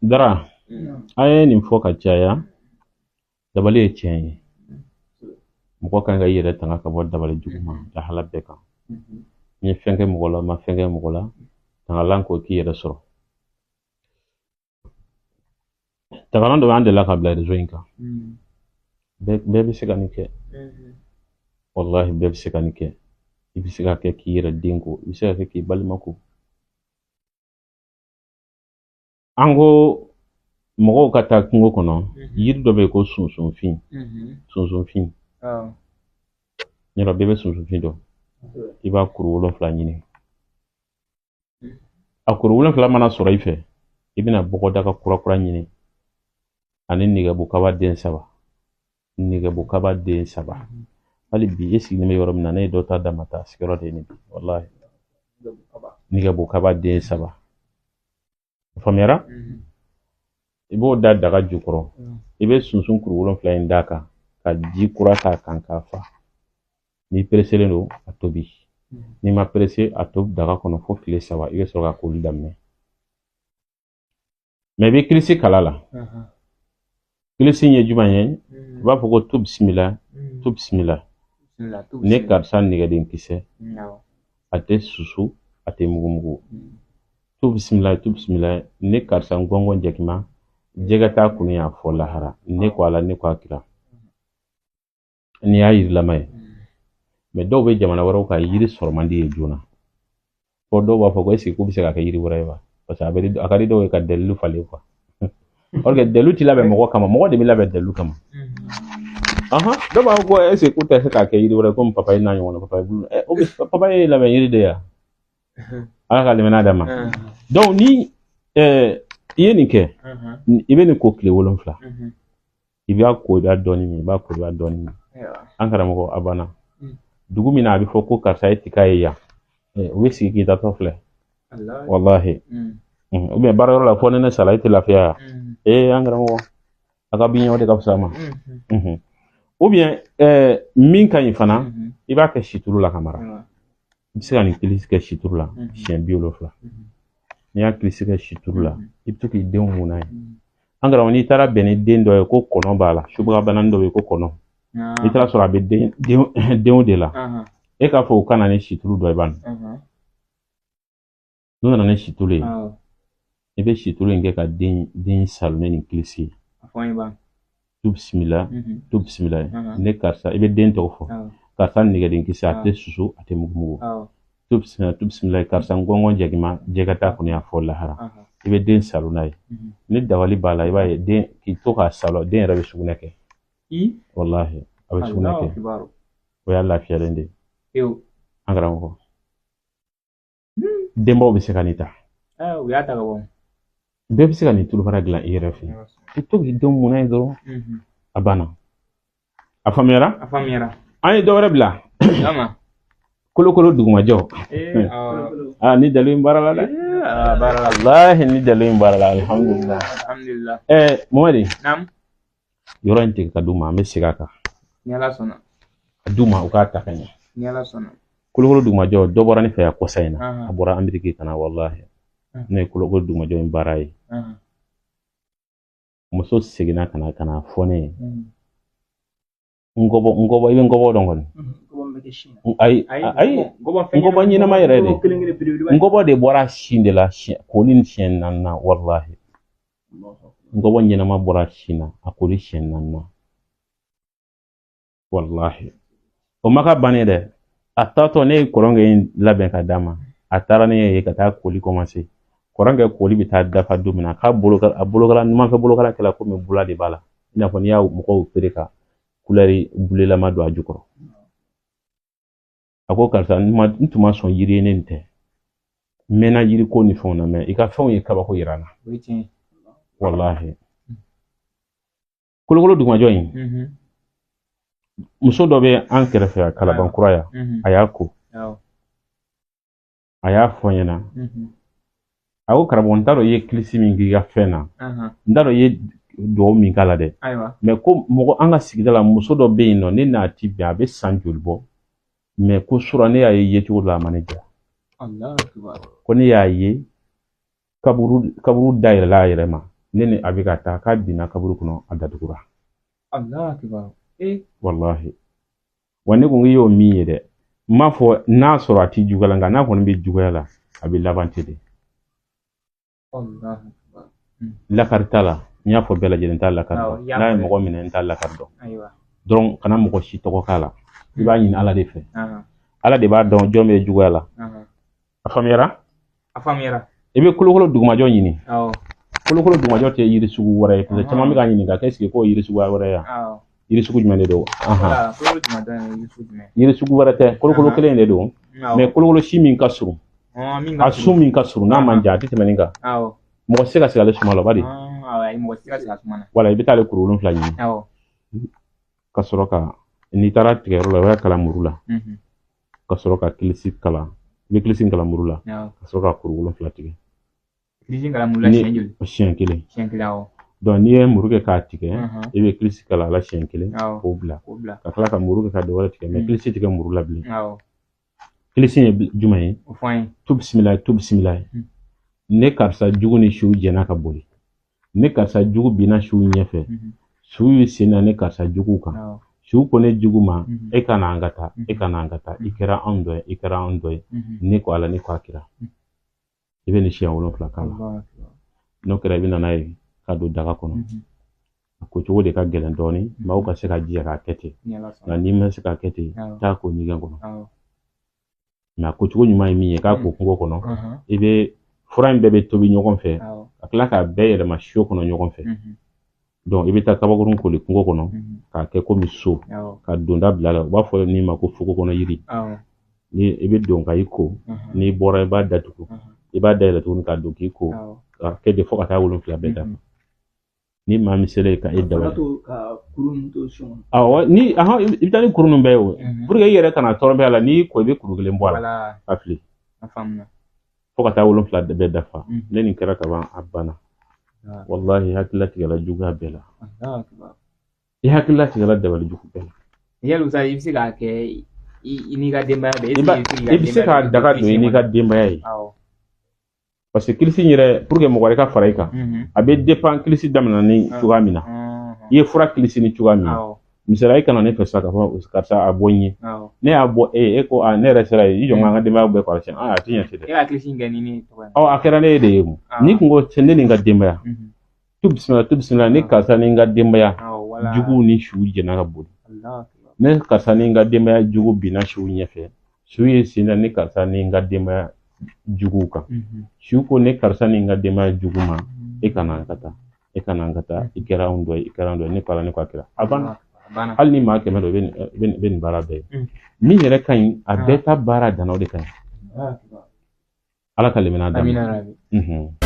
Dara, an ye nin fɔ ka caya. Dabali ye tiɲɛ ye. Mɔgɔ kan ka i yɛrɛ tanga ka bɔ dabali jugu ma lahala bɛɛ kan. N ye fɛn kɛ mɔgɔ la, n ma fɛn kɛ mɔgɔ la, tangalan ko k'i yɛrɛ sɔrɔ. Tangalan dɔ b'an delila ka bila réseau in kan. Bɛɛ bɛ se ka nin kɛ. Walahi, bɛɛ bɛ se ka nin kɛ. I bɛ se ka kɛ k'i yɛrɛ den ko, i bɛ se ka kɛ k'i balima ko. An ko mɔgɔw ka taa kungo kɔnɔ, yiri dɔ bɛ yen ko sunsunfin. Sunsunfin, yɔrɔ bɛɛ bɛ sunsunfin dɔn. I b'a kuru 7 ɲini. A kuru 7 mana sɔrɔ i fɛ, i bɛna bɔgɔdaga kura kura ɲini ani nɛgɛbukaba den 3. Nɛgɛbukaba den 3. Hali bi e sigilen bɛ yɔrɔ min na, ne ye dɔ ta d'a ma taa sigiyɔrɔ de ye nin bi. Walahi, nɛgɛbukaba den 3. Faamuyara? I b'o da daga jukɔrɔ, i bɛ sunsun kuru 7 in d'a kan ka ji kura k'a kan k'a fa. N'i pereselen don, a tobi. N'i ma perese, a to daga kɔnɔ fo tile 3, i bɛ sɔrɔ ka koli daminɛ. Mɛ i bɛ kilisi kala la. Kilisi ye jumɛn ye? I b'a fɔ ko tu bisimila, tu bisimila, ne karisa nɛgɛden kisɛ, a tɛ susu, a tɛ mugumugu. Tu bisimila, tu bisimila, ne karisa ngɔngɔn jɛkima, jɛgɛ t'a kun y'a fɔ lahara, ne ko ala, ne ko a kira. Nin y'a yirilama ye. Mɛ dɔw bɛ jamana wɛrɛw kan, yiri sɔrɔ man di ye joona, fo dɔw b'a fɔ ko est-ce que k'u bɛ se ka kɛ yiri wɛrɛ ye wa? Parce que a ka di dɔw ye ka dalilu falen quoi. Or que dalilu ti labɛn mɔgɔ kama, mɔgɔ de bɛ labɛn dalilu kama. Ahan, dɔw b'a fɔ ko est ce que k'u tɛ se k'a kɛ yiri wɛrɛ komi papaye n'a ɲɔgɔnna, papaye bulu. O bɛ papaye ye labɛn yiri de ye. Ala ka limaniya d'a ma. Donc ni i ye nin kɛ, i bɛ nin ko tile 7. I b'a ko, i b'a dɔɔnin min, i b'a ko, i b'a dɔɔnin min. An karamɔgɔ, a banna. Dugu min na a bɛ fɔ ko karisa ye tika ye yan, u bɛ sigi k'i tatɔ filɛ. Walahi, ou bien baarayɔrɔ la, fɔ ni ne sara, e tɛ lafiya yan. Ee, an karamɔgɔ, a ka bin o de ka fisa ma. Ou bien min ka ɲi fana, i b'a kɛ situlu la ka mara. I bɛ se ka nin kilisi kɛ situlu la siɲɛ 70. N'i y'a kilisi kɛ situlu la, i bɛ to k'i denw mun n'a ye. An karamɔgɔ, n'i taara bɛn ni den dɔ ye ko kɔnɔ b'a la, subaga bana dɔ bɛ yen ko kɔnɔ, i taara sɔrɔ a bɛ denw de la, e k'a fɔ u ka na ni situlu dɔ ye bani. N'u nana ni situlu ye, i bɛ situlu in kɛ ka den salon ni nin kilisi ye. Tu bisimila, tu bisimila, ne karisa, i bɛ den tɔgɔ fɔ, karisa nɛgɛden kisɛ, a tɛ susu, a tɛ mugumugu. Tu bisimila, tu bisimila, karisa ngɔngɔn jɛgima, jɛgɛ t'a kɔnɔ yan fɔ lahara. I bɛ den salon n'a ye. Ni dabali b'a la, i b'a ye den k'i to k'a salon, den yɛrɛ bɛ sugunɛ kɛ. Walahi, a bɛ sugunɛ kɛ. O y'a lafiyalen de ye. An karamɔgɔ, denbaw bɛ se ka nin ta. U y'a ta ka bɔ. Bɛɛ bɛ se ka nin tulufara dilan i yɛrɛ fɛ. I to k'i denw mun n'a ye dɔrɔn, a banna. A faamuyara? A faamuyara. An ye dɔ wɛrɛ bila. Kolokolo dugumajɔ. Aa, ni dalu in baara la dɛ. Walahi, ni dalu in baara la, alhamdulillah. Alhamdulillah. Mamadi. Naam. Yɔrɔ in tigɛ ka d'u ma, an bɛ segin a kan. Ni Ala sɔnna. A d'u ma, u k'a ta ka ɲɛ. Ni Ala sɔnna. Kolokolo dugumajɔ, dɔ bɔra ne fɛ yan kɔsa in na. A bɔra Ameriki ka na, walahi. Ne ye kolokolo dugumajɔ in baara ye. Muso seginna ka na ka na fɔ ne ye. Ngɔbɔ, ngɔbɔ, i bɛ ngɔbɔ dɔn kɔni? Ayi, ayi, ngɔbɔ ɲɛnama yɛrɛ de. Ngɔbɔ de bɔra sin de la, koli ni siɲɛ naaninan, walahi. Ngɔbɔ ɲɛnama bɔra sin na, a koli siɲɛ naaninan. Walahi. O ma ka bannen dɛ. A taatɔ, ne ye kɔrɔnkɛ in labɛn ka d'a ma. A taara ne ye ka taa koli commencer. Kɔrɔnkɛ koli bɛ taa dafa don min na, k'a bolo, a bolokala, numanfɛ bolokala kɛla komi bula de b'a la. I n'a fɔ n'i y'a mɔgɔw feere ka kulɛri bulelama don a jukɔrɔ. A ko karisa, n tun ma sɔn yiri ye, ne nin tɛ. N mɛnna yiri ko ni fɛnw na, mɛ i ka fɛnw ye kabako yira n na. Walahi. Kolokolo dugumajɔ in, muso dɔ bɛ an kɛrɛfɛ yan, Kalabankura yan, a y'a ko. A y'a fɔ n ɲɛna. A ko karamɔgɔ, n t'a dɔn i ye kilisi min k'i ka fɛn na. N t'a dɔn i ye dugawu min k'a la dɛ. Mɛ ko mɔgɔ an ka sigida la, muso dɔ bɛ yen nɔ, ne n'a ti bɛn, a bɛ san joli bɔ. Mɛ ko sura ne y'a ye yecogo dɔ la, a ma ne diya. Ko ne y'a ye Kaburu dayɛlɛla a yɛrɛ ma, ne ni a bɛ ka taa, k'a binna kaburu kɔnɔ, a datugura. Walahi, wa ne ko k'i y'o min ye dɛ, n m'a fɔ n'a sɔrɔ a ti juguya la, nka n'a kɔni bɛ juguya la, a bɛ laban ten de. Lakari t'a la, n y'a fɔ bɛɛ lajɛlen t'a lakari dɔn. N'a ye mɔgɔ minɛ, n t'a lakari dɔn. Dɔrɔn kana mɔgɔ si tɔgɔ k'a la, i b'a ɲini Ala de fɛ. Ala de b'a dɔn jɔn bɛ juguya la. A faamuyara? A faamuyara. I bɛ kolokolo dugumajɔ ɲini. Kolokolo dugumajɔ tɛ yiri sugu wɛrɛ ye, parce que caman bɛ ka ɲininka est-ce que k'o yiri suguya wɛrɛ ye? Yiri sugu jumɛn de don? Yiri sugu wɛrɛ tɛ, kolokolo kelen de don. Mais kolokolo si min ka surun, a sun min ka surun, n'a man jan, a tɛ tɛmɛ nin kan. Mɔgɔ tɛ se ka sigi ale suma la, bari. Wala, i bɛ taa ale kuru 7 ɲini. Ka sɔrɔ ka, n'i taara tigɛyɔrɔ la, i b'a kala muru la. Ka sɔrɔ ka kilisi kala. I bɛ kilisi kala muru la. Ka sɔrɔ ka kuru 7 tigɛ. Kilisi kala muru la siɲɛ joli? Siɲɛ kelen. Siɲɛ kelen, awɔ. Donc n'i ye muru kɛ k'a tigɛ, i bɛ kilisi kala a la siɲɛ kelen k'o bila. Ka tila ka muru kɛ ka dɔ wɛrɛ tigɛ, mais kilisi tigɛ muru la bilen. Kilisi ye jumɛn ye? O fɔ an ye. Tu bisimila, tu bisimila. Ne karisa jugu ni su jɛnna ka boli. Ne karisa jugu binna su ɲɛfɛ. Su y'i sen na ne karisa jugu kan. Su ko ne jugu ma, e ka na an ka taa, e ka na an ka taa, i kɛra anw dɔ ye, i kɛra anw dɔ ye. Ne ko Ala, ne ko a kira. I bɛ nin siɲɛ 7 k'a la. N'o kɛra, i bɛ na n'a ye ka don daga kɔnɔ. A ko cogo de ka gɛlɛn dɔɔnin, maaw ka se ka jija k'a kɛ ten. Nka n'i ma se k'a kɛ ten, taa ko ɲɛgɛn kɔnɔ. Nka ko cogo ɲuman ye min ye, k'a ko kungo kɔnɔ, i bɛ fura in bɛɛ bɛ tobi ɲɔgɔn fɛ, ka tila k'a bɛɛ yɛlɛma so kɔnɔ ɲɔgɔn fɛ. Donc i bɛ taa kabakurun koli kungo kɔnɔ, k'a kɛ komi so, ka donda bila la. U b'a fɔ min ma ko fogo kɔnɔ yiri. Ni i bɛ don ka i ko, n'i bɔra i b'a datugu, i b'a dayɛlɛ tuguni k'a don k'i ko, k'a kɛ de fo ka taa 7 bɛɛ dafa. Ni maa min sera ka e dabali. Awɔ, ni i bɛ taa ni kuru ninnu bɛɛ ye o. Pour que i yɛrɛ kana tɔɔrɔ bɛɛ a la, n'i ko i bɛ kuru kelen bɔ a la, ka fili. Fo ka taa 7 bɛɛ dafa. Ne nin kɛra ka ban, a banna. Wallahi, hakili latigɛla juguya bɛɛ la. I hakili latigɛla dabali jugu bɛɛ la. Yalisa i bɛ se k'a kɛ i n'i ka denbaya bɛɛ. I bɛ se k'a daga don i n'i ka denbaya ye. Parce que kilisi in yɛrɛ, pour que mɔgɔ wɛrɛ ka fara i kan, a bɛ dépend kilisi daminɛ ni cogoya min na. I ye fura kilisi ni cogoya min na. Misaliya, i kana ne fɛ sisan k'a fɔ karisa a bɔ n ye. Ne y'a bɔ e ye, e ko ne yɛrɛ sera yen, i jɔ n ka denbaya bɛɛ kɔrɔsiɲɛ. A ti ɲɛ ten dɛ. E ka kilisi in kɛ ni ne tɔgɔ ye. Ɔ, a kɛra ne ye de ye. N'i kun ko ne ni n ka denbaya. Tu bisimila, tu bisimila, ne karisa ni n ka denbaya juguw ni su jɛnna ka boli. Ne karisa ni n ka denbaya jugu binna su ɲɛfɛ. Su ye sen da ne karisa ni n ka denbaya juguw kan. Su ko ne karisa ni n ka denbaya jugu ma, e ka na an ka taa, e ka na an ka taa, i kɛra anw dɔ ye, i kɛra anw dɔ ye, ne ko Ala, ne ko a kira. A banna. Hali ni maa 100 don, i bɛ nin baara bɛɛ ye. Min yɛrɛ ka ɲi, a bɛɛ ta baara danna, o de ka ɲi. Ala ka lemina d'an ma.